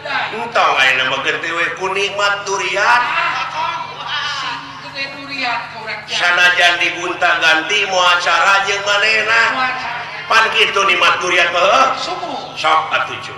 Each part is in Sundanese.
Entong ayeuna mah gede we ku nikmat durian. Sanajan digonta-ganti moal cara jeung manehna. Pan kitu nikmat durian mah heuh. Sok atuh cu.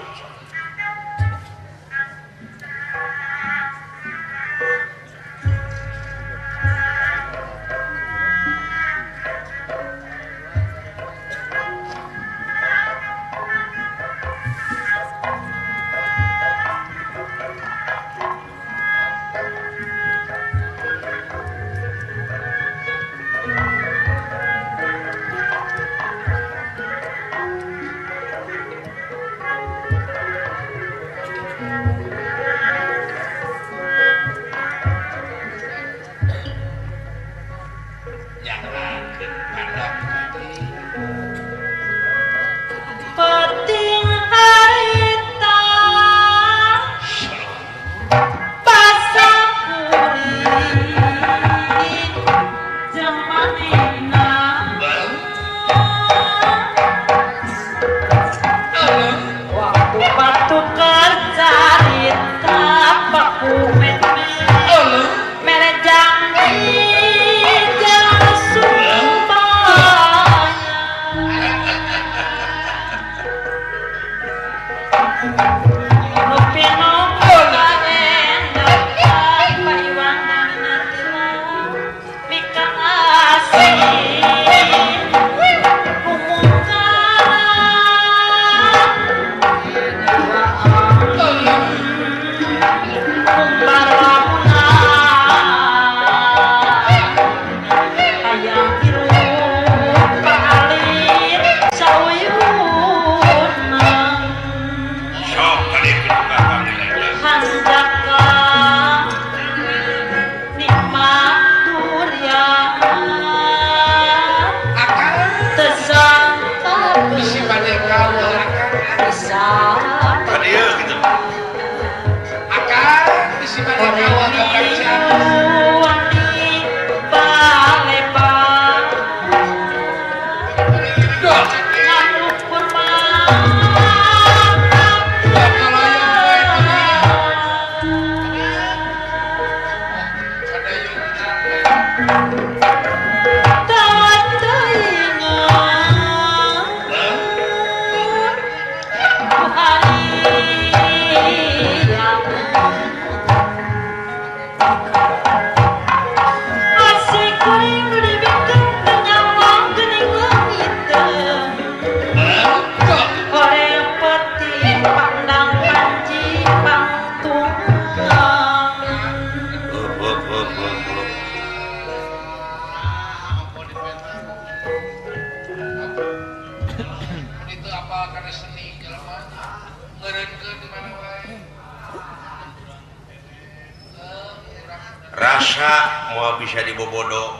Rasa mau bisa dibobodo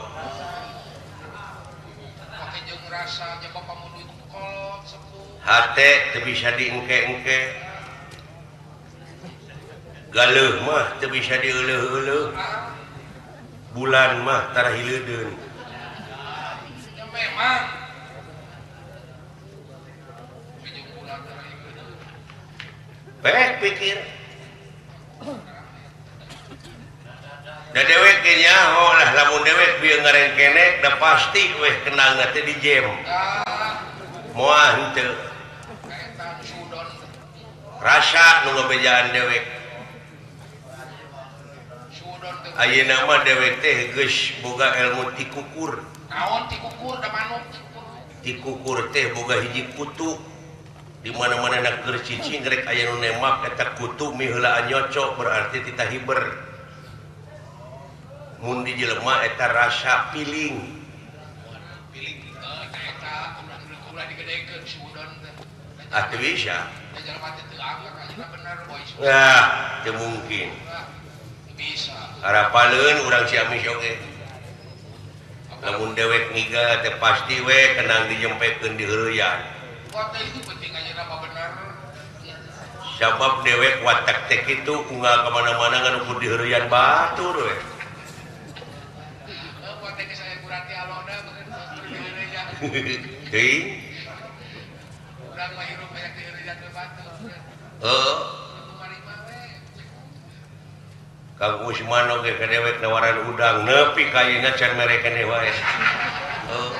hate teu bisa diengke-engke galeuh mah teu bisa dieuleuh-euleuh bulan mah tara hileudeun pek pikir da dewek ge nyaho lah lamun dewek bieu ngarengkenek da pasti weh kenangna teh di jam moal henteu rasa nu ngabejaan dewek ayeuna mah dewek teh geus boga ilmu tikukur. Naon tikukur da manuk tikukur teh boga hiji kutu di mana-mana na keur cicing rek aya nu nembak eta kutu miheulaan nyocok berarti tita hiber. Mun di jelema eta rasa piling. Piling eta ulah digedekeun si udon teh. Ah teu bisa. Da jelema teh teu angkat ayeuna bener boy. Nah, teu mungkin. Bisa. Harapaleun urang Ciamis oge. Lamun dewek ngiga teh pasti we kenang dijempekeun di heureuyaan. Itu penting ayeuna mah bener. Sabab dewek watak teh kitu unggal ka mana-mana ngan ukur di heureuyaan batur we. Heuh. Urang mah hirup banyak di heureuyaan batur. Heeh. Kang Usman oge ka dewek nawaran udang nepi ka ayeuna can mere keneh wae. Oh.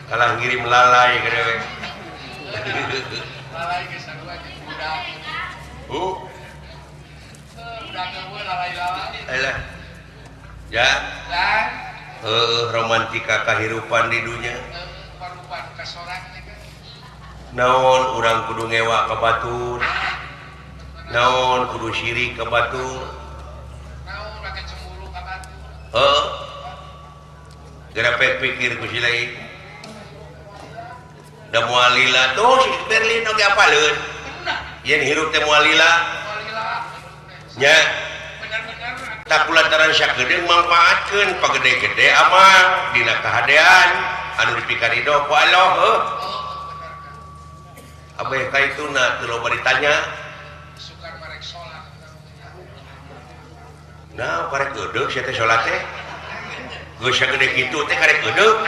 Kalah ngirim lalai ka dewek. Lalai ge sarua jeung budak. Budak eueuh lalai-lalai. Alah. Ya. Heuh romantika kahirupan di dunya. Parupan ka sorang teh kan. Naon urang kudu ngewa ka batur. Naon kudu syirik ka batur. Naon make cemburu ka batur. Heuh. Geura pikir ku si lain. Da moal lila tuh si Berlin oge apaleun. Yen hirup teh moal lila. Nya. Tak kulantaran sakedeung mangpaatkeun pagede-gede amal dina kahadean anu dipikarido ku Allah heuh. Abeh ka ituna teu loba ditanya. Sukar marek salat. Nah, karek geudeuk sia teh salat teh. Geus sagede kitu teh karek geudeuk.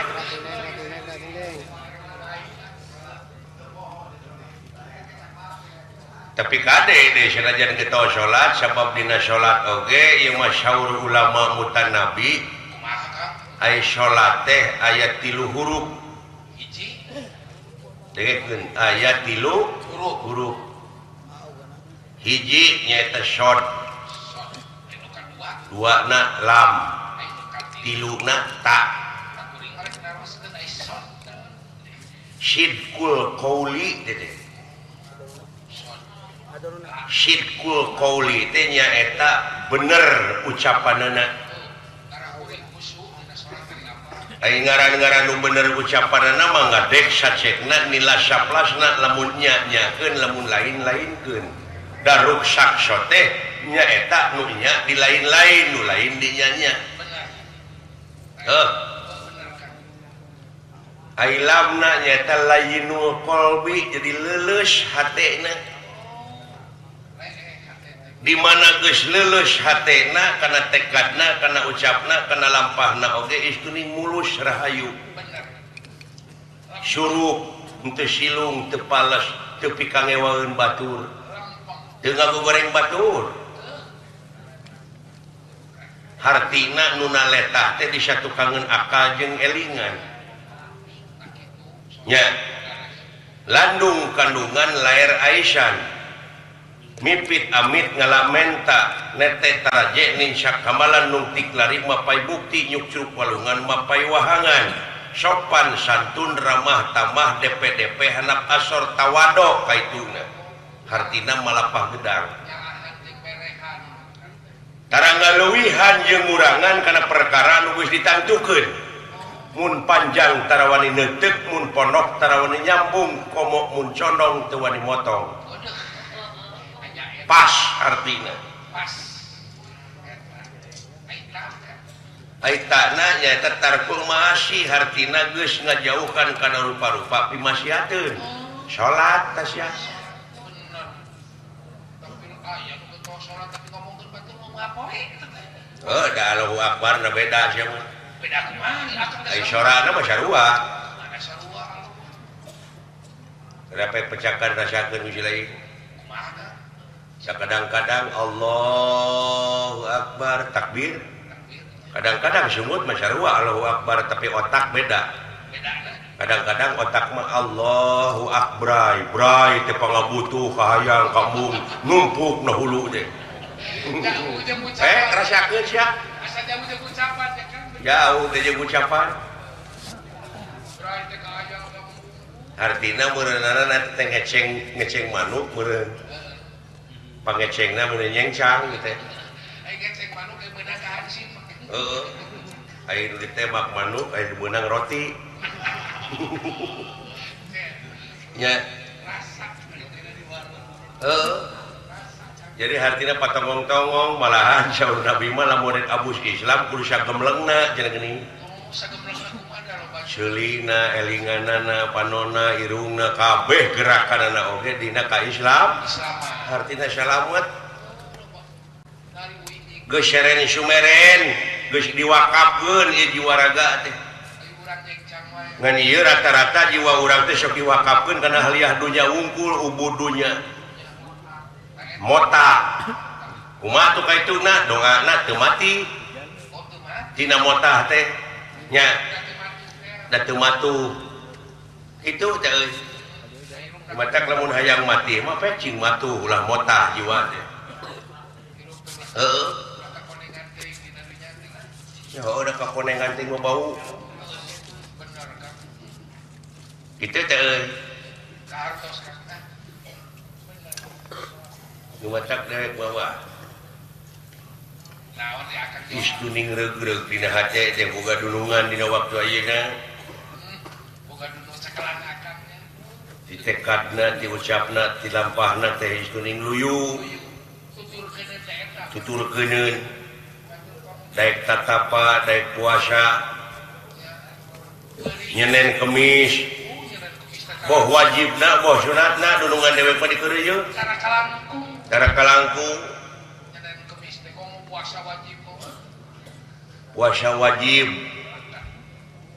Tapi kade deh sanajan kita salat sabab dina salat oge ieu mah saur ulama mutanabi ai salat teh aya 3 huruf. Hiji dengekeun aya 3 huruf. Hiji nyaeta shod, dua na lam, tilu na ta. Sidqul qauli teh. Sidqul qauli teh nyaeta bener ucapanana. Ai ngaran-ngaran nu bener ucapanana mah ngadek sacekna nila saplasna lamun nya-nyakeun lamun lain-lainkeun. Da ruksak teh nyaeta nu nya di lain-lain nu lain di nya-nya. Heuh. Ai lamna nyaeta layinul qalbi jadi leuleus hatena. Di mana geus leuleus hatena kana tekadna kana ucapna kana lampahna oge istuning mulus rahayu. Surup henteu silung teu pales teu pikangewaeun batur. Teu ngagogoreng batur. Hartina nu naletah teh disatukangeun akal jeung elingan. Nya landung kandungan lair Aisyah. Mipit amit ngalamenta nete taraje ninsak kamalan nungtik lari mapai bukti nyukcruk walungan mapai wahangan sopan santun ramah tamah DPDP hanap asor tawado kaituna hartina malapah gedang taranggaluwihan jeung ngurangan kana perkara nu geus ditangtukeun mun panjang tarawani neuteuk mun pondok tarawani nyambung komo mun condong teu wani motong. Pas artinya. Pas. Aitana nyaeta tarkul maasi hartina geus ngajauhkan kana rupa-rupa pimaksiateun. Salat tasya. Bener. Tapi aya nu teu salat tapi ngomongkeun batur mau ngapoe eta teh. Heuh, da Allahu Akbar na beda sia mah. Beda kumaha akang da. Ai sorana mah sarua. Ada sarua. Kenapa pecakan rasakeun ku si lain? Kadang-kadang Allahu Akbar takbir. Kadang-kadang sungut mah sarua Allahu Akbar tapi otak beda. Kadang-kadang otak mah Allahu Akbar bray teh pangabutuh kahayang kampung numpuk na hulu teh. Rasakeun sia. Asa jauh jeung ucapan ya kan. Jauh teh jeung ucapan. Bray teh kahayang kampung. Artina meureunana teh ngeceng manuk meureun. Pangecengna mun nyengcang gitu. Ai ngeceng manuk ge meunang ka hansip. Heeh. Ai nu ditembak manuk, ai nu meunang roti. Nya. Heeh. Jadi hartina patongong-tongong malahan saur Nabi mah lamun rek abus Islam kudu sagemlengna cenah geuning. Sagemlengna kumaha loba. Seulina, elinganana, panona, irungna kabeh gerakanana oge dina ka Islam. Hartina salamet. Geus seren sumeren, geus diwakafkeun ieu jiwa raga teh. Ngan ieu rata-rata jiwa urang teh sok diwakafkeun kana haliah dunya wungkul ubud dunya. Mota. Kumaha tuh kaituna doana teu mati. Tina motah teh nya da teu matuh. Kitu teh euy. Matak lamun hayang mati mah pecing matuh ulah motah jiwa teh. Heeh. Ya udah kakonengan teh mah bau. Kitu teh euy. Nu matak dewek bawa. Istuning reug-reug dina hate teh boga dunungan dina waktu ayeuna. Boga dunung sakelan akang nya. Di tekadna, di ucapna, di lampahna teh istuning luyu. Tutur keuneun. Daek tatapa, daek puasa. Nyenen kemis. Boh wajibna, boh sunatna dunungan dewek mah dikeureuyeun. Cara kalangkung. Cara kalangkung. Nyenen kemis teh komo puasa wajib. Puasa wajib.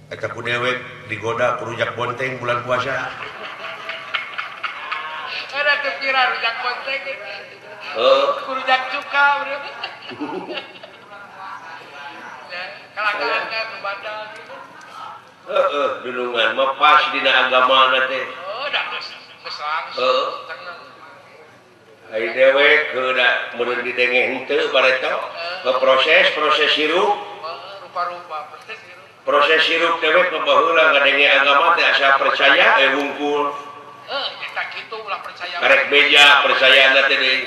Eta ku dewek digoda ku rujak bonteng bulan puasa. Ada teu pira rujak bonteng. Heeh. Ku rujak cuka bro. Ya, kalakalan kan badal gitu. Heeh, dunungan mah pas dina agamana teh. Oh, da geus langsung. Heeh. Ai dewek heuh da meureun didenge henteu bareto. Proses hirup. Rupa-rupa proses hirup. Proses hirup dewek mah baheula ngadenge agama teh asa percaya wungkul. Heuh, eta kitu ulah percaya. Karek beja percayana teh deui.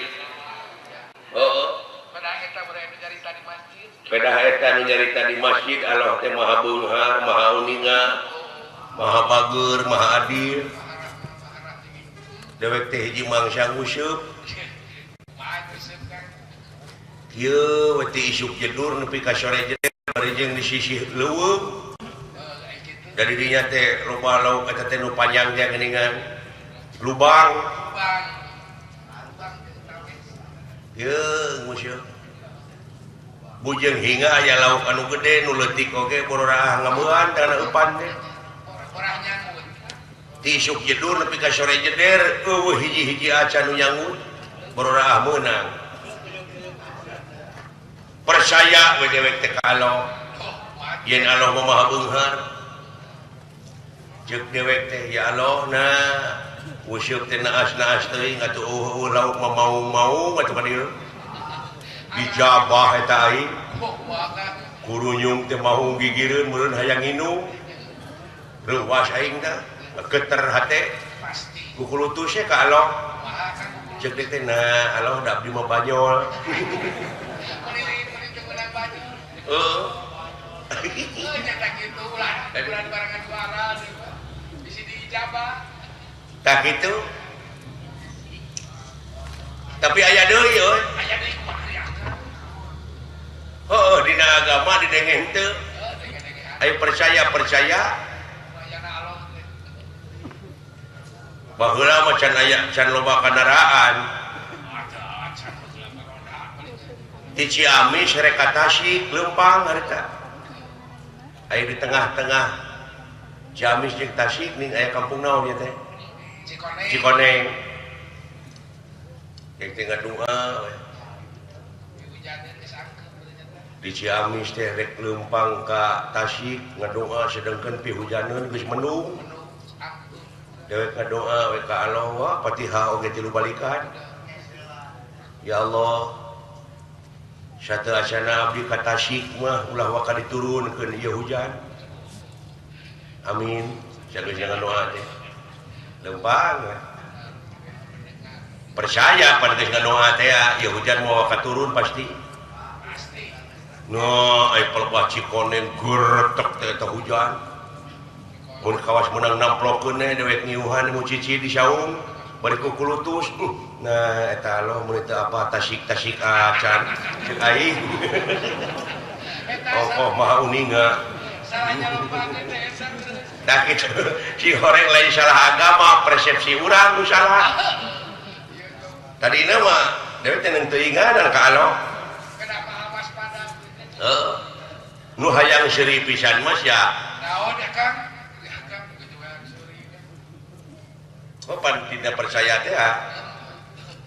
Heeh. Pedah eta nu nyarita di masjid. Pedah eta nu nyarita di masjid Allah teh Maha Beunghar, Maha Uninga, Maha Bager, Maha Adil. Dewek teh hiji mangsa nguseup. Kieu we teh isuk jedur nepi ka sore jeder bari jeung di sisih leuweung. Da di dinya teh loba lauk eta teh nu panjang teh geuningan. Lubang. Ieu nguseup. Bujeng hingga aya lauk anu gede nu leutik oge bororaah ngameuan kana eupan teh. Ti isuk jedur nepi ka sore jeder eueuh hiji-hiji acan nu nyangut bororaah meunang. Percaya we dewek teh ka Allah. Yen Allah mah Maha Beunghar. Ceuk dewek teh ya Allah na useup teh naas-naas teuing atuh eueuh lauk mah maung-maung atuh ka dieu. Dijabah eta aing. Kurunyung teh maung gigireun meureun hayang nginum. Reuwas aing teh geter hate. Kukulutus ye ka Allah. Ceuk teh na Allah da abdi mah banyol. Heeh. Nyata kitu ulah ulah barengan suara bisi diijabah. Tah kitu. Tapi aya deui euy. Aya deui kumaha ya? Heuh, dina agama didenge henteu. Ayo percaya-percaya. Baheula mah can aya can loba kendaraan. Di Ciamis rek ka Tasik leumpang harita. Aya di tengah-tengah Ciamis jeung Tasik ning aya kampung naon ieu teh? Cikoneng. Cikoneng. Jeung teh ngadua we. Di Ciamis teh rek leumpang ka Tasik ngadoa sedengkeun pihujaneun geus mendung. Dewek ngadoa we ka Allah wa Fatihah oge tilu balikan. Ya Allah, sateuacanna abdi ka Tasik mah ulah waka diturunkeun ieu hujan. Amin. Sageus ngadoa teh. Leumpang we. Percaya pada geus ngadoa teh ya hujan moal waka turun pasti. No, ai pelebah Cikoneng gertek teh eta hujan. Mun kawas menang namplokeun we dewek ngiuhan mu cici di saung bari kukulutus. Nah, eta Allah mun teu apa Tasik-tasik acan ceuk aing. Oh, maha uninga. Tah kitu si horeng lain salah agama, persepsi urang nu salah. Tadina mah dewek teh teu ingadan ka Allah. Heeh. Nu hayang seuri pisan mah sia. Naon ya Kang? Oh, pan tidak percaya teh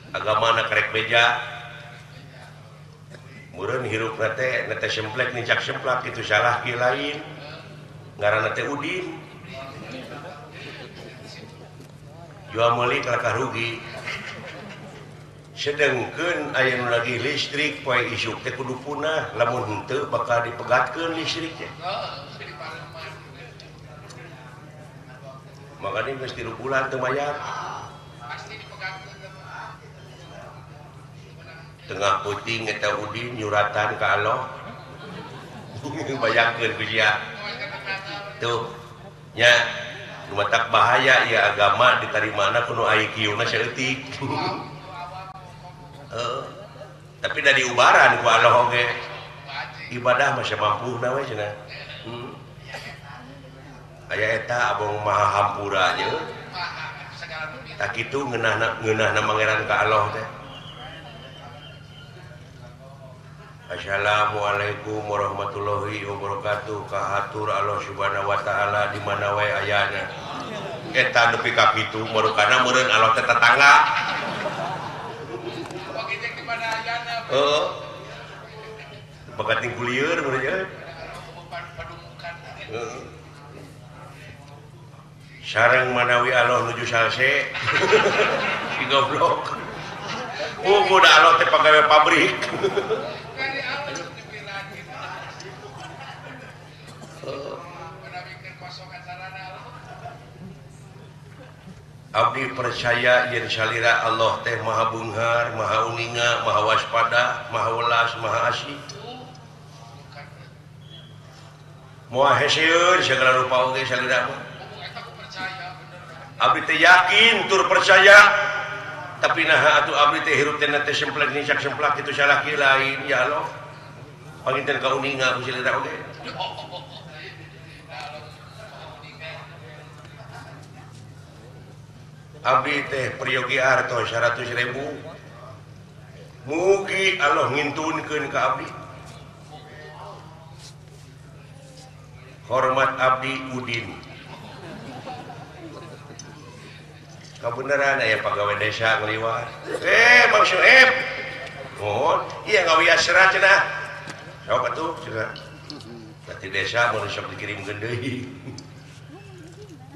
agama na karek beja. Meureun hirupna teh nete semplek nincak semplak kitu salah ki lain. Ngaranna teh Udin. Jual meuli kalakah rugi. Sedengkeun aya nu lagi listrik poe isuk teh kudu punah, lamun henteu bakal dipegatkeun listrik teh. Makanya geus 3 bulan teu mayar. Tengah peuting eta Udin nyuratan ka Allah. Bayangkeun ku sia. Tuh nya lumatak bahaya ieu agama ditarimana kuno IQ-na saeutik. Tapi dari ubaran ku Allah oge. Ibadah mah samampuna we cenah. Aya eta abong maha hampura nya. Tak kitu ngeunahna mangeran ka Allah teh. Assalamualaikum warahmatullahi wabarakatuh. Kahatur Allah Subhanahu wa taala di mana wae ayana. Eta nepi ka kitu marukana meureun Allah teh tetangga. Heeh. Bakat kulieur meureun. Heeh. Sareng manawi Allah nuju salse. Si goblok. Oh, da Allah teh pagawe pabrik. Abdi percaya yen salira Allah teh maha beunghar, maha uninga, maha waspada, maha welas, maha asih. Moal heseun sagala rupa oge salira mah. Abdi teh yakin tur percaya, tapi naha atuh abdi teh hirup teh teh semplek nincak semplak kitu salah ki lain ya Allah. Panginten ka uninga ku salira oge. Abdi teh priyogi arto 100.000. Mugi Allah ngintunkeun ka abdi. Hormat abdi Udin. Kabeneran aya pagawe desa ngaliwat. Mang Sueb. Mohon, ieu ngawias serat cenah. Sok atuh cenah. Berarti desa mun sok dikirimkeun deui.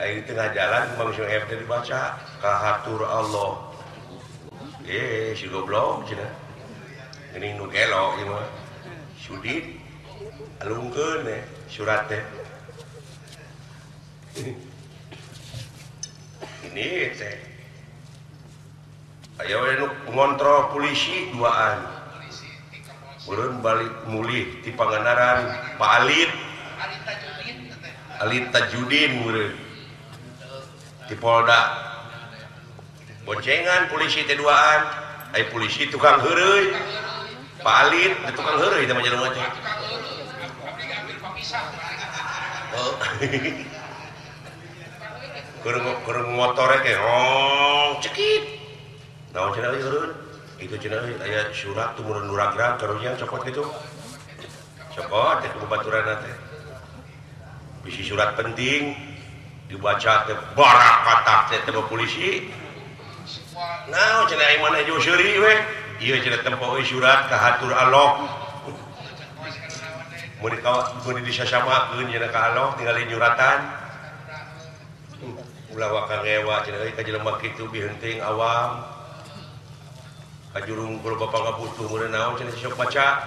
Ayo di tengah jalan Mang Sueb teh dibaca kahatur Allah. Si goblok cenah. Geuning nu gelo ieu mah. Sudin alungkeun surat teh. Ini teh. Aya we nu ngontrol polisi duaan. Meureun balik mulih ti Pangandaran Pak Alit. Alit Tajudin meureun. Di Polda boncengan polisi teh duaan, ai polisi tukang heureuy. Pak Alit teh tukang heureuy teh mah jelema teh. Oh. Keur motore teh rong cekit. Naon cenah euy heureun? Itu cenah euy aya surat tumurun nuragrag karunya cokot kitu. Cokot teh ku baturanna teh. Bisi surat penting dibaca teh barakatak teh teh polisi. Naon cenah ai maneh jeung seuri we? Ieu cenah tempo euy surat ka hatur Allah. Mun mun disasamakeun cenah ka Allah tingali nyuratan. Ulah waka ngewa cenah euy ka jelema kitu biheunteuing awam. Kajurung kulo bapak ngabutuh meureun naon cenah sok baca.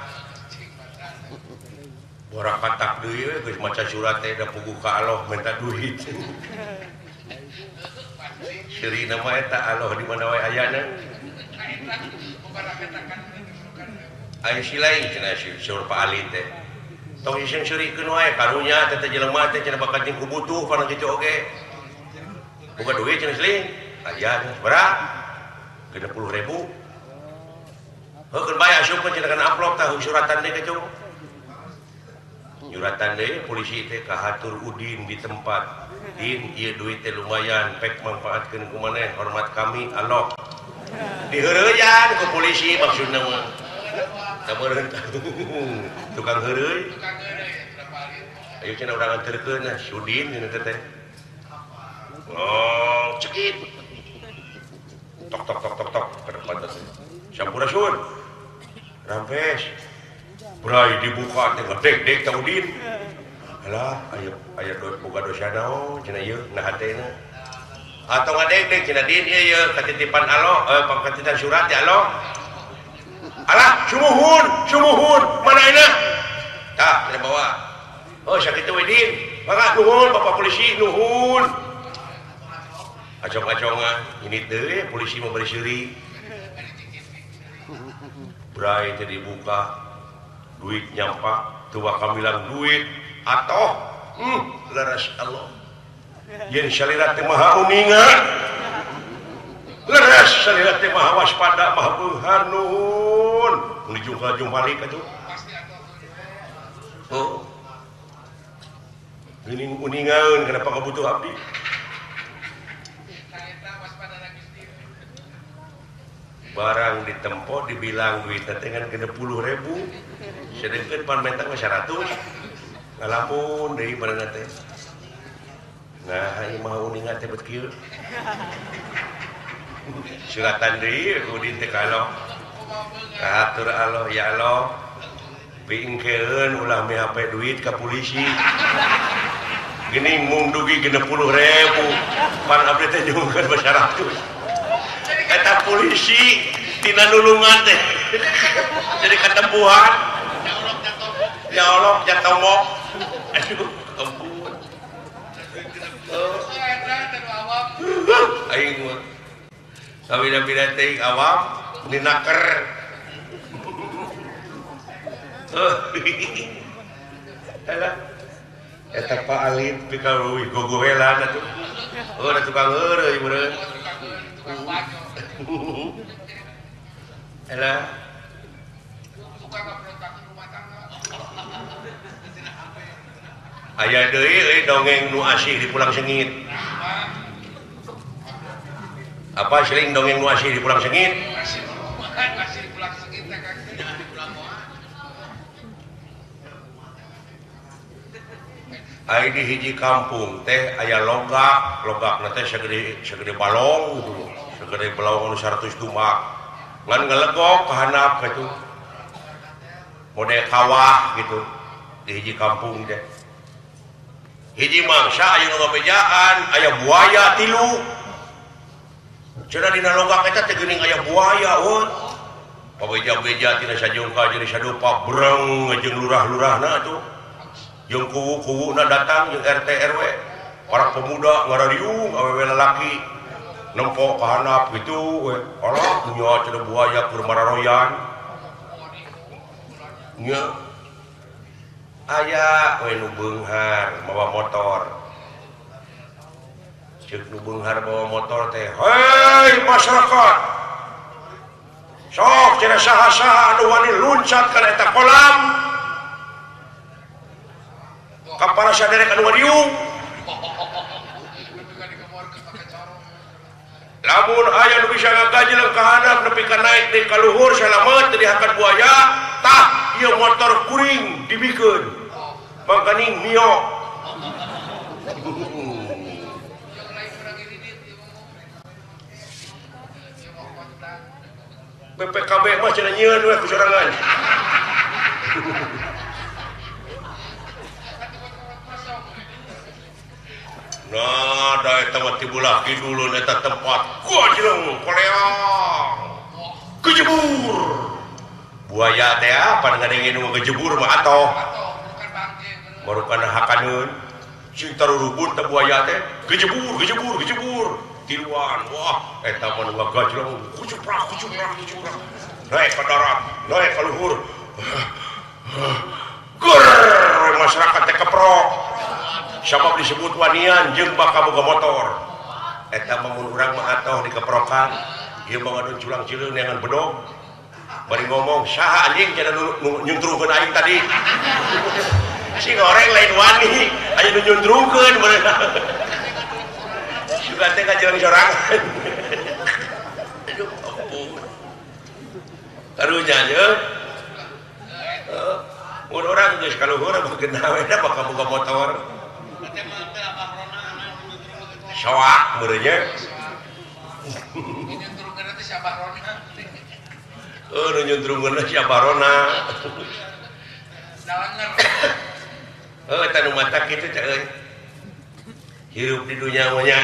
Barakatak deui we geus maca surat teh da puguh ka Allah minta duit. Seuri nama eta Allah di mana wae ayana. Aya si lain cenah saur Pak Ali teh. Tong iseng seurikeun wae karunya teh jelema teh cenah bakal jeung kubutuh kana kitu oge. Boga duit cenah seling. Aya sabaraha? 60.000. Heuh keun bae asupkeun cenah kana amplop tah suratan deui kitu. Nyuratan deui polisi teh kahatur Udin di tempat. Din ieu duit teh lumayan pek manfaatkeun ku maneh hormat kami Allah. Diheureuyaan ku polisi maksudna mah. Tah meureun tukang heureuy. Ayo cenah urang anterkeun nah Sudin cenah teh. Oh, cekit. Sampurasun. Rampes. Bray dibuka teh ngedek-dek ta Udin. Alah, aya aya boga dosa naon cenah ieu na hatena. Atau ngadek-dek cenah din ieu ieu katitipan alo, katitipan surat ya alo. Alah, sumuhun, sumuhun, mana enak? Tah, cenah bawa. Oh, sakitu we din. Mangga nuhun Bapak polisi, nuhun. Acong-acongan, ini teh polisi mau beri seuri. Bray teh dibuka, duit nyampak, tua kamilang duit atau leres Allah. Yen salira teh maha uninga. Leres salira teh maha waspada, maha beunghar nuhun. Menuju ka jumpalik atuh. Oh. Geuning uningaeun kenapa kabutuh abdi? Barang ditempo dibilang duit teh ngan 60.000. Sedengkeun pan menta mah 100. Ngalamun deui barang teh. Nah, ieu mah uninga teh bet kieu. Suratan deui Udin teh ka Allah. Kahatur Allah ya Allah. Piingkeun ulah mihape duit ka polisi. Geuning mung dugi 60.000. Pan abdi teh nyungkeun 100. Kata polisi tina nulungan teh. Jadi ketempuhan. Ya Allah jatomo. Aduh, ampun. Aing mah. Sabida-bida teh awam dinaker. Alah. Eta Pak Alit pikaruih gogohelan atuh. Oh, da tukang heureuy meureun. Alah. Aya deui euy dongeng nu asih di Pulang Sengit. Apa sering dongeng nu asih di Pulang Sengit? Aya di hiji kampung teh aya logak, logakna teh sagede sagede balong gitu. Segede balong anu 100 tumak. Ngan ngelegok ka handap kitu. Model kawah gitu di hiji kampung teh. Hiji mangsa aya nu ngabejaan, aya buaya tilu. Cenah dina logak eta teh geuning aya buaya euy. Pabeja-beja tina sajungka jeung sadupa breng jeung lurah-lurahna atuh. Jeung kuwu-kuwuna datang jeung RT RW. Para pemuda ngarariung awewe lalaki nempok ka handap kitu we. Alah nya cenah buaya keur mararoyan. Nya aya we nu beunghar mawa motor. Ceuk nu beunghar mawa motor teh, "Hei masyarakat. Sok cenah saha-saha anu wani luncat kana eta kolam. Ka para saderek anu ngariung. Lamun aya nu bisa ngagajleng ka handap nepi ka naik deui ka luhur salamet teu dihakan buaya, tah ieu motor kuring dibikeun. Mangkaning mio." BPKB mah cenah nyieun we ku sorangan. Nah, da eta mah tibulah kidulun eta tempat gojleng koleang. Kejebur. Buaya teh apa ngadenge nu ngejebur mah atoh. Marukana hakaneun. Sing tarurubun teh buaya teh kejebur, kejebur, kejebur. Tiluan. Wah, eta mah nu ngagajleng kucuprak, kucuprak, kucuprak. Naik ka darat, naik ka luhur. Gur, masyarakat teh keprok. Sabab disebut wanian jeung bakal boga motor. Eta mah mun urang mah atoh dikeprokan, ieu mah ngadon culang cileun neangan bedog. Bari ngomong, saha anjing cenah nu nyuntrukeun aing tadi. Si goreng lain wani, aya nu nyuntrukeun bener. Sugan teh kajelang sorangan. Aduh, ampun. Karunya ye. Mun urang geus kaluhur mah genah we da bakal boga motor. Soak meureunnya. Nu nyuntrungkeun si Barona. Heuh eta nu mata kitu teh euy. Hirup di dunya mah nya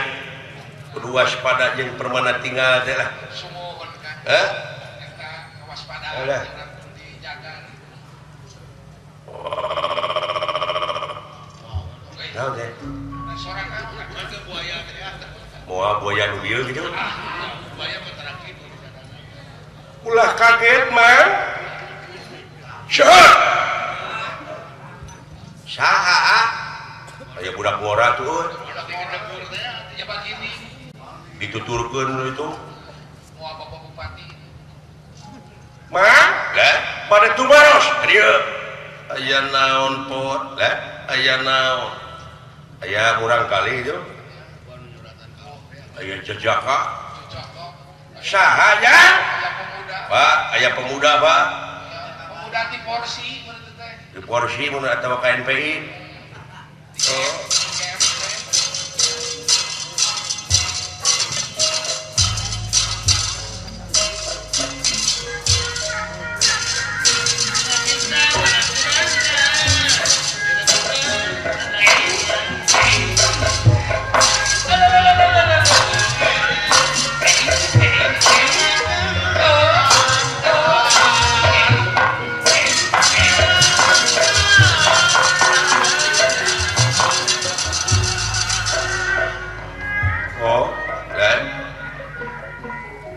kudu waspada jeung permana tinggal teh lah. Sumuhun kan. Hah? Eta kewaspadaan dijaga. Naon teh? Moal buaya nu ieu gitu. Ulah kaget mah. Saha? Saha? Aya budak ngora tuh. Dituturkeun itu. Moal bapak bupati. Mah? Lah, pada tumaros. Dieu. Aya naon pot? Lah, aya naon? Aya kurang kali itu. Aya jejaka. Saha nya? Pak, aya pemuda, Pak. Pemuda di porsi teh. Di porsi mun atawa KNPI. Oh.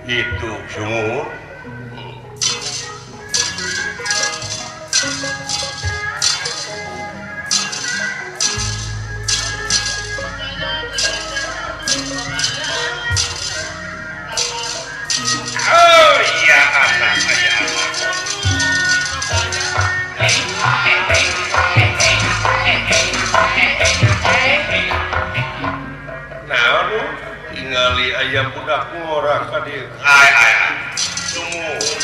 Itu sumur. Oh iya anak, iya anak. Nah, tingali ayam budak ngora ka dieu. Ay ay. Sumuhun.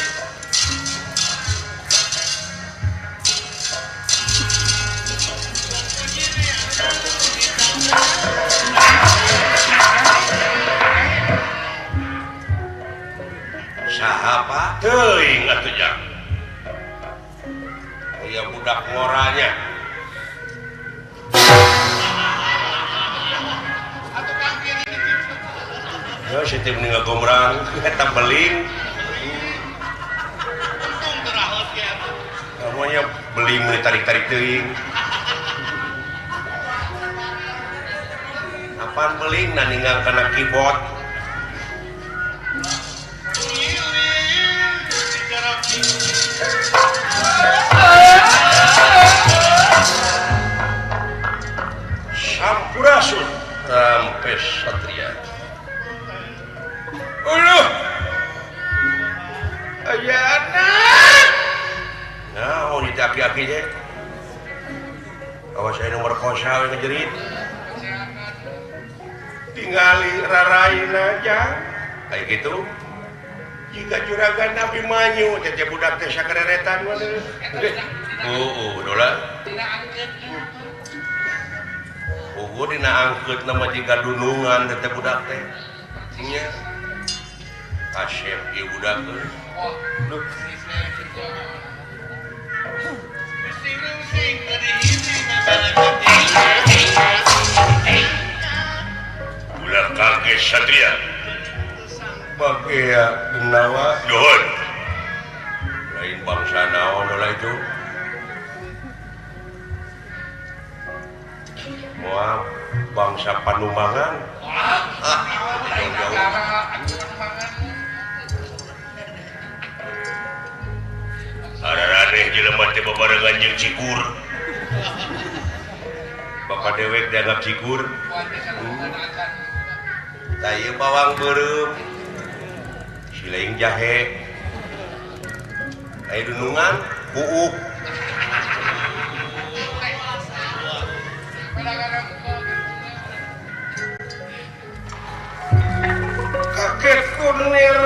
Saha Pak? Teuing atuh jang. Aya budak ngoranya. Ya, si teh mending ngagombrang eta beling. Untung terakhir ya. Namanya beling mun ditarik-tarik teuing. Apaan beling na ninggal kana keyboard. Sampurasun Rampes Satria. Uluh. Aya anak. Naon itu aki-aki teh? Awas aya nu merkosa we ngejerit. Tingali raraina jang. Kayak gitu. Jika juragan Nabi Manyu teh budak teh sakereretan mah. Oh, dola. Puguh dina angkeut nama jiga dunungan teh budak teh. Nya. Kasep ieu budak teh. Duh. Ulah kaget Satria. Bagea Genawa. Nuhun. Lain bangsa naon dola itu. Moal bangsa Panumangan. Ah, jauh-jauh. Araraneh jelema teh babarengan jeung cikur. Bapak dewek dianggap cikur. Tah ieu bawang beureum. Sileing jahe. Aya dunungan kuuk. Kaget kunir